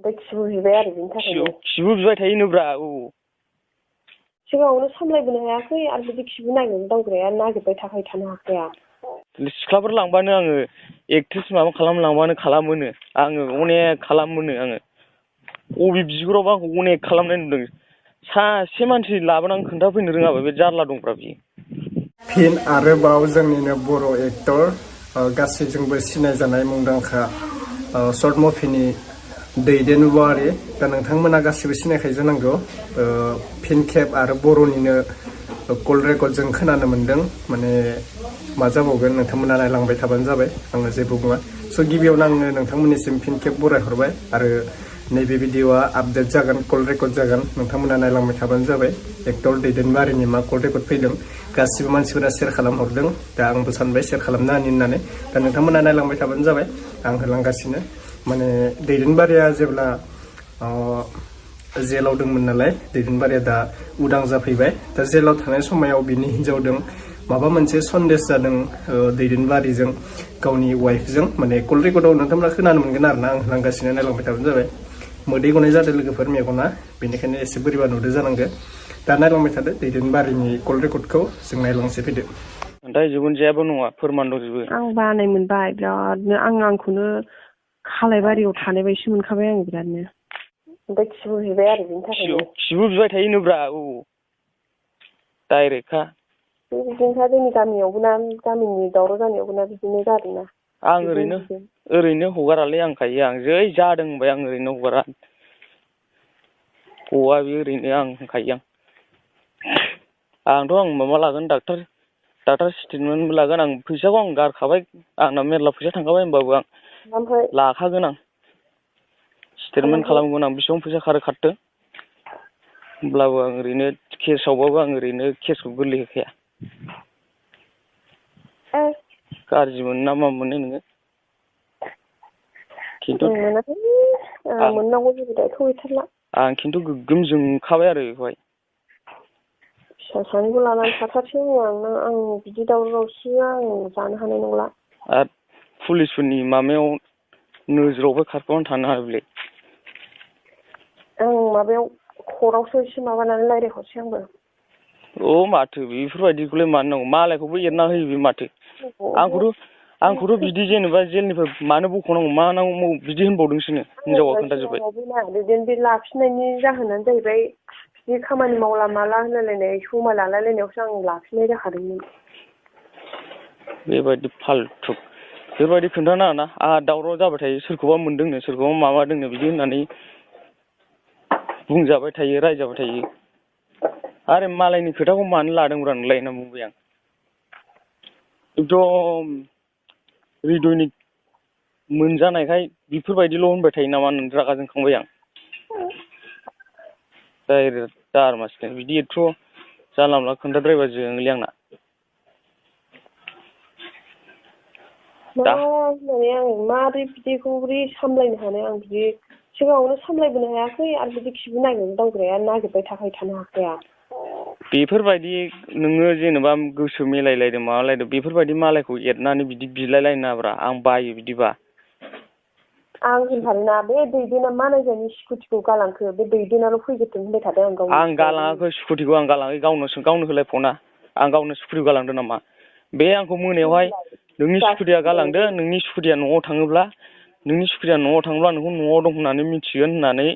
ओमफ्राय खिबु बिबाय आरो बिनि थाखायनो खिबु बिबाय थायोनोब्रा औ सिगाङावनो सामलायबोनो हायाखै आरो बिदि खिबु नागिरनो दावग्राया नागिरबाय थानो हाखाया सिख्लाफोर लांबानो आङो एक्ट्रेस माबा खालामलांबानो खालामोनो आङो अनेक खालामोनो आङो अबे बिगुरावबा आंखौ अनेक खालामनाय नुदों सासे मानसि लाबोनानै खोन्थाफैनो रोङाबा बे जारला दंब्रा बियो फिन आरोबाव जोंनिनो बर' एक्टर गासैजोंबो सिनायजानाय मुंदांखा सर्ट मुभिनि दैदेनगिरि दा नोंथांमोना गासिबो सिनायखायो जानांगौ फिन खेब आरो बर'निनो गल्ड रेकर्ड जों खोनानो मोन्दों माने मा जाबावगोन नोंथांमोना नायलांबाय थाबानो जाबाय आङो जेबो बुङा स' गिबियावनो आङो नोंथांमोननिसिम फिन खेब बरायहरबाय आरो नैबे भिडिअआ आपडेट जागोन गल्ड रेकर्ड जागोन नोंथांमोना नायलांबाय थाबानो जाबाय एक्टर दैदेनगिरिनि मा गल्ड रेकर्ड फैदों गासिबो मानसिफोरा शेयार खालामहरदों दा आंबो सानबाय शेयार खालामनो होननानै दा नोंथांमोना नायलांबाय थाबानो जाबाय आं होलांगासिनो माने दैदेनगिरिया जेब्ला जेलाव दंमोन नालाय दैदेनगिरिया दा उदां जाफैबाय दा जेलाव थानाय समाव बिनि हिन्जावदों माबा मोनसे सन्देस जादों दैदेनगिरिजों गावनि वाइफजों माने गल्ड रेकर्डआव नोंथांमोना खोनानो मोनगोन आरोना आं होलांगासिनो नायलांबाय थाबानो जाबाय मोदै गनाय जादों लोगोफोर मेगना बेनिखायनो एसे बोरैबा नुदो जानांगो दा नायलांबाय थादो दैदेनगिरिनि गल्ड रेकर्डखौ जों नायलांसै फैदो दा जिबन जेबो नङा फोरमान दंजोबो आं बानाय मोनबाय बिरादनो आंखौनो खालायबारियाव थानाय बायदि मोनखाबाय आं बिरादनो ओमफ्राय खिबु बिबाय आरो बिनि थाखायनो खिबु बिबाय थायोनोब्रा औ डाइरेक्टखा बिदिनोखा जोंनि गामियावबो ना गामिनि दावराव जानायावबो ना बिदिनो जादोंना आं ओरैनो हगारालै आंखायो आं जै जादों होनबाय आं ओरैनो हगारा गवा बे ओरैनो आं होनखायो आंथ' आं माबा लागोन डाक्टार स्टेटमेन्टबो लागोन आं फैसाखौ आं गारखाबाय आंना मेरला फैसा थांखाबाय होनबाबो आं लाखागोन आं स्टेटमेन्ट खालामगोन आं बेसेबां फैसा खारदों होमब्लाबो आं ओरैनो केसआवबाबो आं ओरैनो केसखौ गोरलै होखाया गाज्रि मोनो ना मा मोनो नोङो खिन्थु मोननांगौ जेबो दायथ' गैथारला आं खिन्थु गोग्गोम जोंखाबाय आरो बेखौहाय फिसा सानैखौ लानानै थाथारसै आं बिदि दावराव दावसिया आं जानो हानाय नंला आरो पुलिसफोरनि माबायाव नोजोरावबो खारखोमाना थानो हाबायलै आं माबायाव कर्टआवसो एसे माबानानै रायज्लायहरसै आंबो अ माथो बेफोरबायदिखौलाय मानो नांगौ मालायखौबो एरना होयो बे माथो आंखौथ' बिदि जेनेबा जेलनिफ्राय मानो बख'नांगौ मा नांगौ बिदि होनबावदोंसोनो हिनजावा खोन्थाजोब्बाय बे लाफिननायनि जाहोनानो जाहैबाय बिदि खामानि मावला माला होनलायलायनाय समाय लालायलायनायावसो आं लाफिननाय जाखादोंमोन बेबायदि फाल्थु बेबायदि खोन्थानाङा ना आंहा दावराव जाबाय थायो सोरखौबा मोनदोंनो सोरखौबा माबादोंनो बिदि होननानै बुंजाबाय थायो रायजाबाय थायो आरो मालायनि खोथाखौ मानो लादोंब्रा नोंलाय होनना बुंबाय आं एकदम हृदयनि मोनजानायखाय बेफोरबायदिल' होनबाय थायो नामा नों रागा जोंखांबाय आं डाइरेक्ट दारमासिनो बिदि एथ' जानला मोनला खोन्थाद्रायबा जोङोलै आंना होननानै आं मारै बिदिखौ बोरै सामलायनो हानो आं बिदि सिगाङावनो सामलायबोनो हायाखै आरो बिदि खिबु नागिरनो दावग्राया नागिरबाय थानो हाखाया बेफोरबायदि नोङो जेनेबा गोसो मिलायलायदों माबालायदों बेफोरबायदि मालायखौ एरनानै बिदि बिलायलायनो नाङाब्रा आं बायो बिदिबा आं होनखादोंना बे दैदेना मानायजानि स्कुटिखौ गालांखो बे दैदेनाल' फैग्रोथों होनबाय थादों आं गालाङाखै स्कुटिखौ आं गालाङाखै गावनो होलाय फना आं गावनो स्कुटिखौ गालांदों नामा बे आंखौ मोनायावहाय नोंनि स्कुटिया गालांदो नोंनि स्कुटिया न'आव थाङोब्ला नोंखौ न'आव दं होननानै मिथिगोन होननानै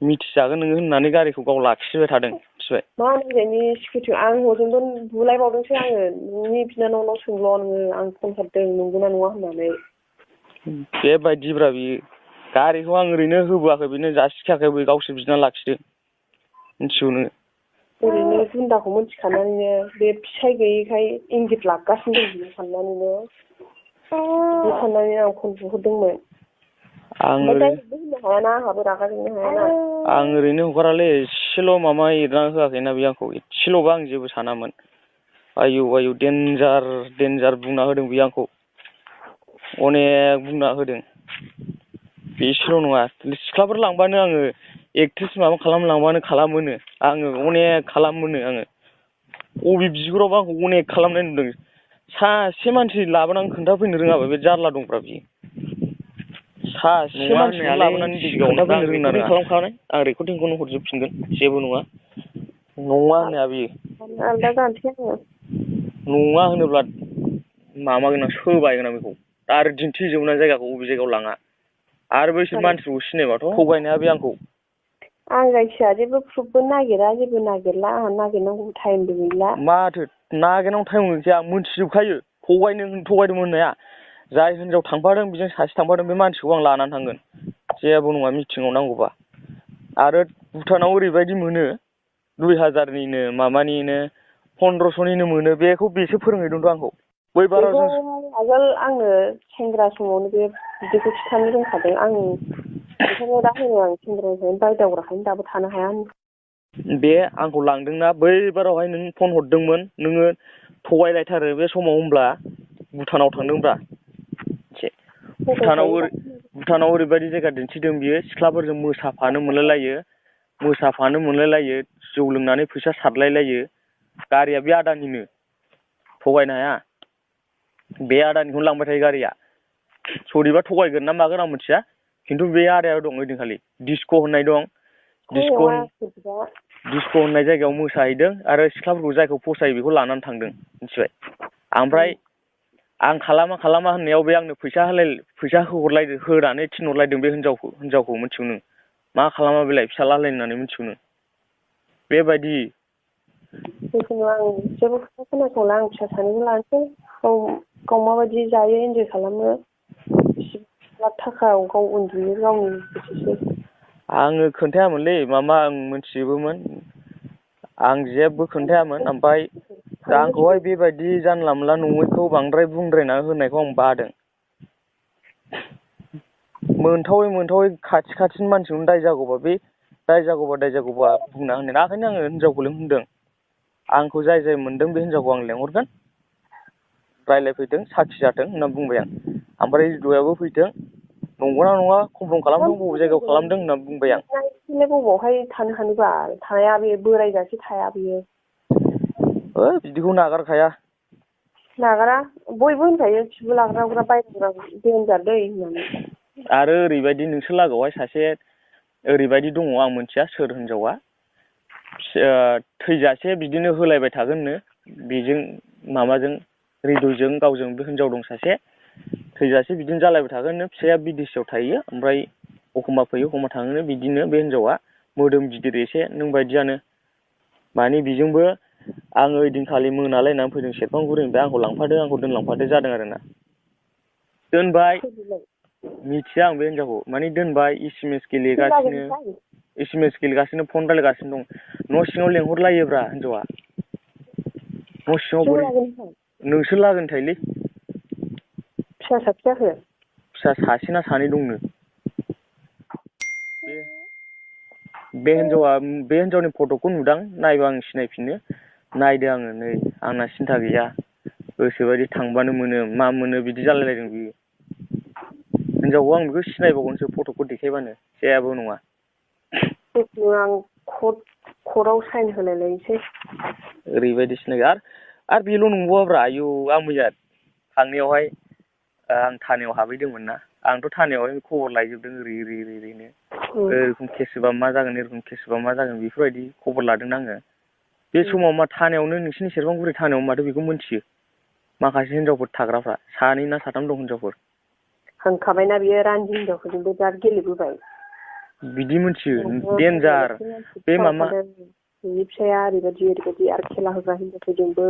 मिथिजागोन नोङो होननानै गारिखौ गाव लाखिबाय थादों मिथिबाय मानायजानि स्कुटि आं हजोंबो बुलायबावदोंसो आङो नोंनि बिनानावनाव सोंल' नोङो आं फन हरदों नंगौना नङा होननानै बेबायदिब्रा बियो गारिखौ आं ओरैनो होबोआखै बेनो जासिखायाखै बे गावसो बिना लाखिदों मिथिगौ नोङो ओरैनो गुन्दाखौ मिथिखानानैनो बे फिसाय गैयैखाय इंगित लागासिनो दं बियो साननानैनो बिदि साननानै आं फन बुहरदोंमोन आं ओरैनो हगारालै एसेल' माबा एरना होआखैना बे आंखौ एसेल'बा आं जेबो सानामोन आयौ देन्जार बुंना होदों बे आंखौ अनेक बुंना होदों बेसेल' नङा सिख्लाफोर लांबानो आङो एक्ट्रेस माबा खालामलांबानो खालामोनो आङो अनेक खालामोनो आङो अबे बिगुरावबा आंखौ अनेक खालामनाय नुदों सासे मानसि लाबोनानै खोन्थाफैनो रोङाबा बे जारला दंब्रा बियो सासे मानसिखौ लाबोनानै खोन्थाफैनो रोंना खालामखानाय आं रेकर्डिंखौनो हरजोबफिनगोन जेबो नङा होननाया बियो आलदा जानोसै आङो नङा होनोब्ला माबागोन आं सोबायगोन आं बेखौ आरो दिन्थिजोबना जायगाखौ बबे जायगायाव लाङा आरो बैसोर मानसिखौ सिनायबाथ' थगायनाया बे आंखौ आं जायखिया जेबो प्रुफबो नागिरा जेबो नागिरला आंहा नागिरनांगौ टाइमबो गैला माथो नागिरनांगौ टाइम गैया मोनथिजोबखायो थगायदों होननाया जाय हिनजाव थांफादों बेजों सासे थांफादों बे मानसिखौ आं लानानै थांगोन जेबो नङा मिटिङाव नांगौबा आरो भुटानाव ओरैबायदि मोनो 2000निनो माबानिनो 1500निनो मोनो बेखौ बेसो फोरोंहैदोंथ' आंखौ बै बाराव आगोल आंनो सेंग्रा समावनो बे बिदिखौ खिथानो रोंखादों आं ओंखायनो दा होनो आं सेंग्रानिफ्रायनो बायदावग्राखायनो दाबो थानो हाया बे आंखौ लांदोंना बै बारावहाय नों फन हरदोंमोन नोङो थगायलायथारो बे समाव होमब्ला भुटानाव थांदोंब्रा भुटानाव ओरैबायदि जायगा दिन्थिदों बियो सिख्लाफोरजों मोसाफानो मोनलायलायो जौ लोंनानै फैसा सारलायलायो गारिया बे आदानिनो थगायनो हाया बे आदानिखौनो लांबाय थायो गारिया सोरबा थगायगोन ना मागोन आं मिथिया खिन्थु बे आदाया दं ओइदिनखालि डिस्क' होननाय दं डिस्क' होननाय जायगायाव मोसाहैदों आरो सिख्लाफोरखौ जायखौ फसायो बेखौ लानानै थांदों मिथिबाय ओमफ्राय आं खालामा होननायाव बे आंनो फैसा होनानै थिनहरलायदों बे हिनजावखौ मिथिगौ नों मा खालामा बेलाय फिसाला होननानै मिथिगौ नों बेबायदि जिखुनु आं जेबो खोथा खोनासंला आं फिसा सानैखौ लानोसै गाव माबायदि जायो इन्जय खालामो लाख थाखा गाव उन्दुयो गावनि गोसोसै आङो खोन्थायामोनलै मामा आं मिथिजोबोमोन आं जेबो खोन्थायामोन ओमफ्राय आंखौहाय बेबायदि जानला मोनला नङैखौ बांद्राय बुंद्रायना होनायखौ आं बादों मोनथावै खाथिनि मानसिखौनो दाय जागौबा बुंना होनो ओंखायनो आङो हिनजावखौ होनदों आंखौ जाय मोनदों बे हिनजावखौ आं लेंहरगोन रायज्लायफैदों साखि जाथों होनना बुंबाय आं ओमफ्राय रिदुयाबो फैथों नंगौना नङा कनफार्म खालामदों बबे जायगायाव खालामदों होनना बुंबाय आं बबावहाय थानो हानोबा थाया बे बोरायजासे थाया बियो बिदिखौ नागारखाया नागारा बयबो होनखायो खिबु लाग्रा बायग्रा देन्जार दै होननानै आरो ओरैबायदि नोंसोर लागोआवहाय सासे ओरैबायदि दङ आं मिथिया सोर हिनजावा थैजासे बिदिनो होलायबाय थागोननो बेजों माबाजों रिदुजों गावजों बे हिनजाव दं सासे थैजासे बिदिनो जालायबाय थागोननो फिसाया बिदेशआव थायो ओमफ्राय एखमबा फैयो एखमबा थाङोनो बिदिनो बे हिनजावा मोदोम गिदिर एसे नों बायदियानो माने बेजोंबो आङो ओइदिनखालि मोनालायनानै फैदों सेरफांगुरिनिफ्राय आंखौ दोनलांफादो जादों आरोना दोनबाय मिथिया आं बे हिनजावखौ माने दोनबाय एसएमएस गेलेगासिनो फन रायलायगासिनो दं न' सिङाव लेंहरलायोब्रा हिनजावा न' सिङाव नोंसोर लागोनि थायोलै फिसा साबसे जाखो फिसा सासे ना सानै दंनो बे हिनजावनि फट'खौ नुदां नायबा आं सिनायफिनो नायदो आङो नै आंना सिन्था गैया गोसोबायदि थांबानो मोनो मा मोनो बिदि जालायलायदों बियो हिनजावखौ आं बेखौ सिनायबावगोनसो फट'खौ देखायबानो जेबो नङा आं कर्टआव साइन होलायलायनोसै ओरैबायदि सिनायो आरो बेल' नंबावाब्रा आयौ आं मैया थांनायावहाय आं थानायाव हाबहैदोंमोन ना आंथ' थानायावहाय खबर लायजोबदों ओरैनो एरखम केस होबा मा जागोन बेफोरबायदि खबर लादों आङो बे समाव मा थानायावनो नोंसिनि सेरफांगुरि थानायाव माथो बेखौ मिथियो माखासे हिनजावफोर थाग्राफ्रा 2 ना 3 दं हिनजावफोर होनखाबायना बियो रान्दि हिनजावफोरजोंबो बिराद गेलेबोबाय बिदि मिथियो देन्जार बे मामा बिनि फिसाया ओरैबायदि आरो खेला होग्रा हिनजावफोरजोंबो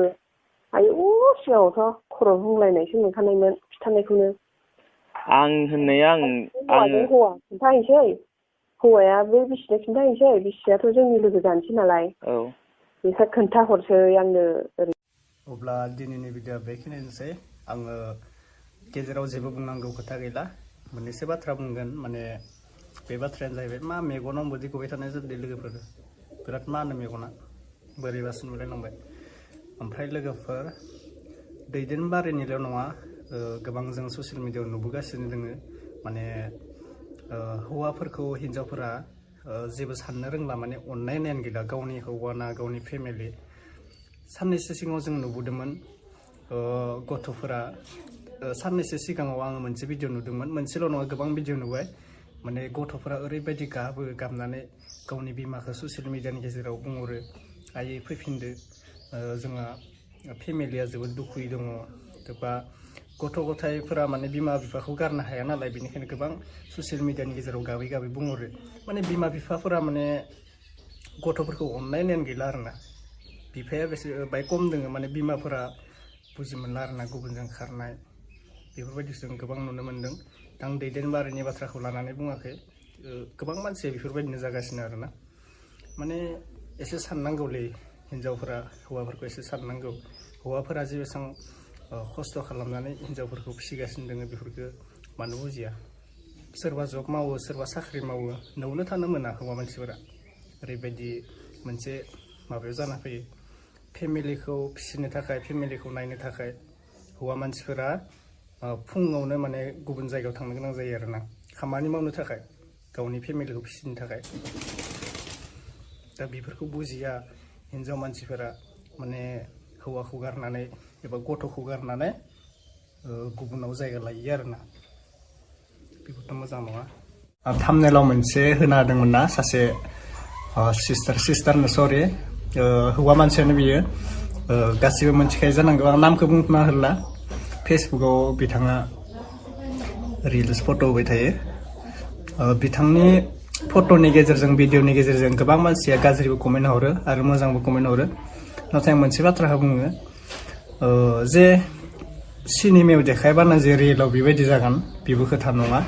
आयु सिगाङावथ' खर' बुंलायनायसो मोनखानायमोन खिथानायखौनो आं होननाया हौवा खिन्थाहैसै हौवाया बे बिसिनो खिन्थाहैसै बिसियाथ' जोंनि लोगो जानोसै नालाय बिसोर खोन्थाहरसै आंनो अब्ला दिनैनि भिडिअआ बेखिनियानोसै आङो गेजेराव जेबो बुंनांगौ खोथा गैला मोननैसो बाथ्रा बुंगोन माने बे बाथ्रायानो जाहैबाय मा मेगनाव मोदै गबाय थानाय जादों लोगोफोर बिराद मा होनो मेगना बोरैबासो नुलायलांबाय ओमफ्राय लोगोफोर दैदेनबारिनिल' नङा गोबां जों ससियेल मिडियायाव नुबोगासिनो दोङो माने हौवाफोरखौ हिन्जावफोरा जेबो साननो रोंला माने अननाय नायानो गैला गावनि हौवाना गावनि फेमिलि साननैसो सिगाङाव जों नुबोदोंमोन गथ'फोरा साननैसो सिगाङाव आङो मोनसे भिडिअ नुदोंमोन मोनसेल' नङा गोबां भिडिअ नुबाय माने गथ'फोरा ओरैबायदि गाबनानै गावनि बिमाखौ ससियेल मिडियानि गेजेराव बुंहरो आयै फैफिनदो जोंहा फेमिलिया जोबोद दुखुयै दङ बा गथ' गथायफोरा माने बिमा बिफाखौ गारनो हाया नालाय बेनिखायनो गोबां ससियेल मिडियानि गेजेराव गाबै गाबै बुंहरो माने बिमा बिफाफोरा माने गथ'फोरखौ अननाय नेम गैला आरोना बिफाया बेसे बाय खम दोङो माने बिमाफोरा बुजि मोनला आरोना गुबुनजों खारनाय बेफोरबायदि जों गोबां नुनो मोन्दों आं दैदेनबारिनि बाथ्राखौ लानानै बुङाखै गोबां मानसिया बेफोरबायदिनो जागासिनो आरोना माने एसे साननांगौलै हिन्जावफोरा हौवाफोरखौ एसे साननांगौ हौवाफोरा जे बेसेबां खस्थ' खालामनानै हिन्जावफोरखौ फिसिगासिनो दङ बेफोरखौ मानो बुजिया सोरबा जब मावो सोरबा साख्रि मावो न'आवनो थानो मोना हौवा मानसिफोरा ओरैबायदि मोनसे माबायाव जाना फैयो फेमिलिखौ फिसिनो थाखाय फेमिलिखौ नायनो थाखाय हौवा मानसिफोरा फुङावनो माने गुबुन जायगायाव थांनो गोनां जायो आरोना खामानि मावनो थाखाय गावनि फेमिलिखौ फिसिनो थाखाय दा बेफोरखौ बुजिया हिन्जाव मानसिफोरा माने हौवाखौ गारनानै एबा गथ'खौ गारनानै गुबुनाव जायगा लायो आरोना बेफोरथ' मोजां नङा थाम्बनेइलाव मोनसे होना होदोंमोन ना सासे सिस्टारनो सरि हौवा मानसियानो बियो गासिबो मोनथिखायो जानांगौ आं नामखौ बुंना होला फेसबुकाव बिथाङा रिल्स फट' होबाय थायो बिथांनि फट'नि गेजेरजों भिडिअनि गेजेरजों गोबां मानसिया गाज्रिबो कमेन्ट हरो आरो मोजांबो कमेन्ट हरो नाथाय आं मोनसे बाथ्राखौ बुङो जे सिनेमायाव देखायबानो जे रियेलाव बेबायदि जागोन बेबो खोथा नङा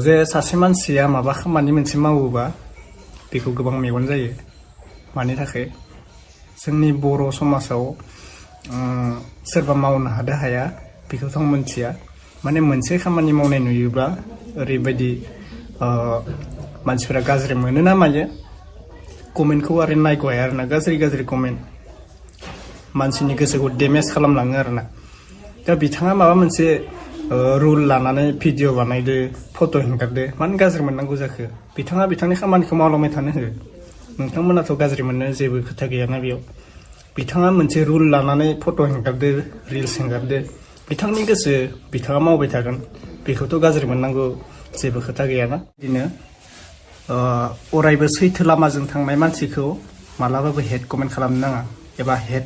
जे सासे मानसिया माबा खामानि मोनसे मावोबा बेखौ गोबां मेगन जायो मानि थाखाय जोंनि बर' समाजाव सोरबा मावनो हादो हाया बेखौथ' आं मोनथिया माने मोनसे खामानि मावनाय नुयोब्ला ओरैबायदि मानसिफोरा गाज्रि मोनो ना मायो कमेन्टखौ आरो नायगौ हाया आरोना गाज्रि कमेन्ट मानसिनि गोसोखौ डेमेज खालामलाङो आरोना दा बिथाङा माबा मोनसे रुल लानानै भिडिअ बानायदो फट' हेंगारदो मानो गाज्रि मोननांगौ जाखो बिथाङा बिथांनि खामानिखौ मावलांबाय थानो हो नोंथांमोनाथ' गाज्रि मोननो जेबो खोथा गैयाना बेयाव बिथाङा मोनसे रुल लानानै फट' हेंगारदो रिल्स हेंगारदो बिथांनि गोसो बिथाङा मावबाय थागोन बेखौथ' गाज्रि मोननांगौ जेबो खोथा गैयाना बिदिनो अरायबो सैथो लामाजों थांनाय मानसिखौ मालाबाबो हेट कमेन्ट खालामनो नाङा एबा हेट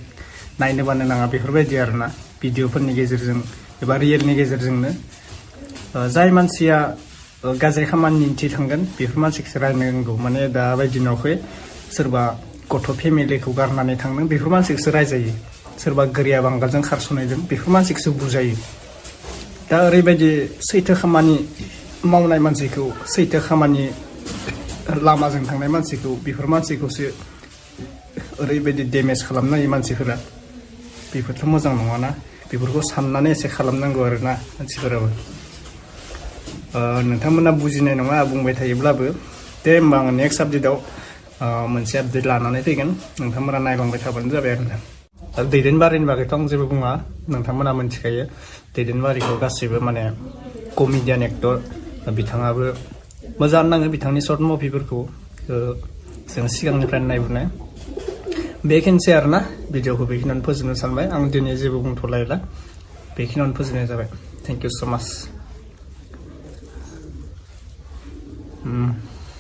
नायनो बानो नाङा बेफोरबायदि आरोना भिडिअफोरनि गेजेरजों एबा रियेलनि गेजेरजोंनो जाय मानसिया गाज्रि खामानि दिन्थिथांगोन बेफोर मानसिखौसो रायनांगौ माने दा बायदि न'खै सोरबा गथ' फेमिलिखौ गारनानै थांदों बेफोर मानसिखौसो रायजायो सोरबा गोरिया बांगालजों खारस'नायदों बेफोर मानसिखौसो बुजायो दा ओरैबायदि सैथो खामानि मावनाय मानसिखौ सैथो खामानि लामाजों थांनाय मानसिखौ बेफोर मानसिखौसो ओरैबायदि डेमेज खालामनो हायो मानसिफोरा बेफोरथ' मोजां नङाना बेफोरखौ साननानै एसे खालामनांगौ आरोना मानसिफोराबो नोंथांमोना बुजिनाय नङा बुंबाय थायोब्लाबो दे होमबा आङो नेक्स्ट आपडेटआव मोनसे आपडेट लानानै फैगोन नोंथांमोना नायलांबाय थाबानो जाबाय आरोना दैदेनबारिनि बागैथ' आं जेबो बुङा नोंथांमोना मिथिखायो दैदेनबारिखौ गासैबो माने कमेडियान एक्टर बिथाङाबो मोजां नाङो बिथांनि सर्ट मुभिफोरखौ जों सिगांनिफ्रायनो नायबोनाय बेखिनिसै आरोना भिडिअखौ बेखिनियावनो फोजोबनो सानबाय आं दिनै जेबो बुंथ'लायला बेखिनियावनो फोजोबनाय जाबाय थेंक इउ स' माच